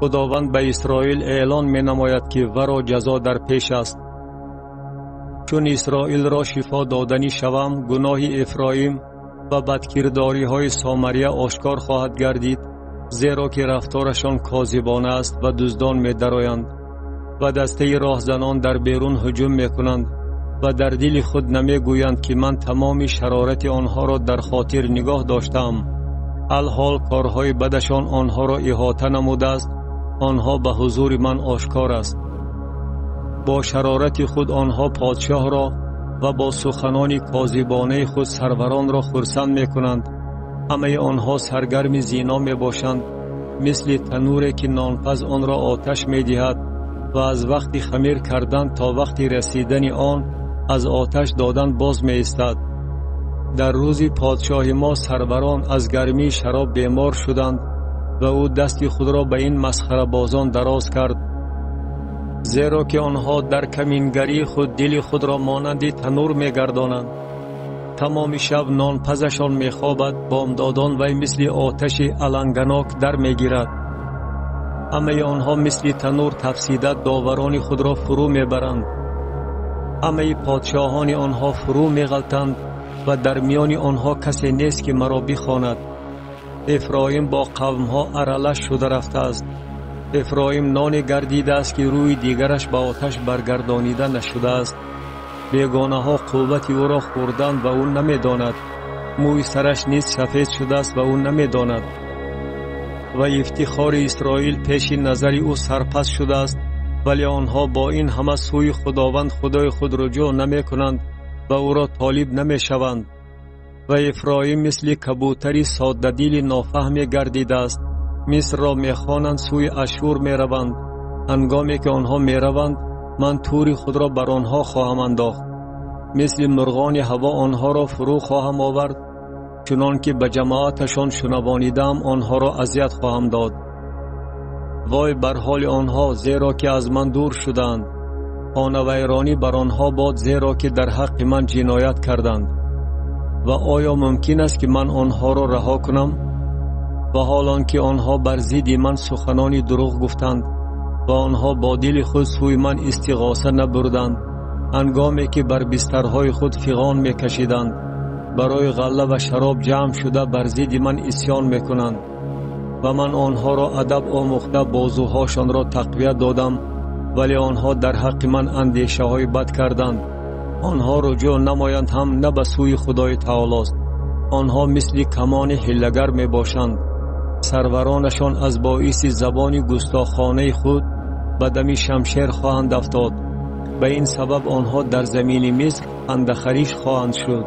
Худованд ба Исроил эълон менамояд, ки варо ҷазо дар пеш аст. Чун Исроилро шифо доданӣ шавам, гуноҳи Эфроим ва бадкирдориҳои Сомария ошкор хоҳад гардид, зеро ки рафторашон козибона аст ва дуздон медароянд ва дастаи роҳзанон дар берун ҳуҷум мекунанд ва дар дили худ намегӯянд, ки ман тамоми шарорати онҳоро дар хотир нигоҳ доштаам. Алҳол корҳои бадашон онҳоро иҳота намудааст, онҳо ба ҳузури ман ошкор аст. Бо шарорати худ онҳо подшоҳро ва бо суханони козибонаи худ сарваронро хурсанд мекунанд. Ҳамаи онҳо саргарми зино мебошанд, мисли тануре ки нонпаз онро оташ медиҳад ва аз вақти хамир кардан то вақти расидани он аз оташ додан боз меистад. Дар рӯзи подшоҳи мо сарварон аз гармии шароб бемор шуданд ва ӯ дасти худро ба ин масхарабозон дароз кард, зеро ки онҳо дар камингарии худ дили худро монанди танур мегардонанд. Тамоми шаб нонпазашон мехобад, бомдодон вай мисли оташи аланганок дар мегирад. Ҳамаи онҳо мисли танур тафсида доварони худро фурӯ мебаранд. Ҳамаи подшоҳони онҳо фурӯ меғалтанд ва дар миёни онҳо касе нест, ки маро бихонад. Эфроим бо қавмҳо аралаш шуда рафтааст. Эфроим ноне гардидааст, ки рӯи дигараш ба оташ баргардонида нашудааст. Бегонаҳо қуввати ӯро хӯрданд ва ӯ намедонад. Мӯи сараш низ сафед шудааст ва ӯ намедонад. Ва ифтихори Исроил пеши назари ӯ сарпас шудааст, вале онҳо бо ин ҳама сӯи Худованд Худои худ руҷӯъ намекунанд ва ӯро толиб намешаванд. Ва Эфроим мисли кабӯтари соддадили нофаҳме гардидааст. Мисрро мехонанд, сӯи Ашур мераванд. Ҳангоме ки онҳо мераванд, ман тури худро бар онҳо хоҳам андохт. Мисли мурғони ҳаво онҳоро фурӯ хоҳам овард, чунон ки ба ҷамоаташон шунавонидаам онҳоро азият хоҳам дод. Вой бар ҳоли онҳо, зеро ки аз ман дур шуданд. Хонавайронӣ бар онҳо бод, зеро ки дар ҳаққи ман ҷиноят карданд. Ва оё мумкин аст, ки ман онҳоро раҳо кунам? Ва ҳол он ки онҳо бар зидди ман суханони дурӯғ гуфтанд ва онҳо бо дили худ сӯи ман истиғоса набурданд, ҳангоме ки бар бистарҳои худ фиғон мекашиданд, барои ғалла ва шароб ҷамъ шуда бар зидди ман исьён мекунанд. Ва ман онҳоро адаб омӯхта бозуҳошонро тақвият додам, вале онҳо дар ҳаққи ман андешаҳои бад карданд. Онҳо руҷӯъ намоянд ҳам на ба сӯи Худои Таолост. Онҳо мисли камони ҳиллагар мебошанд. Сарваронашон аз боиси забони густохонаи худ ба дами шамшер хоҳанд афтод. Ба ин сабаб онҳо дар замини Миср андахариш хоҳанд шуд.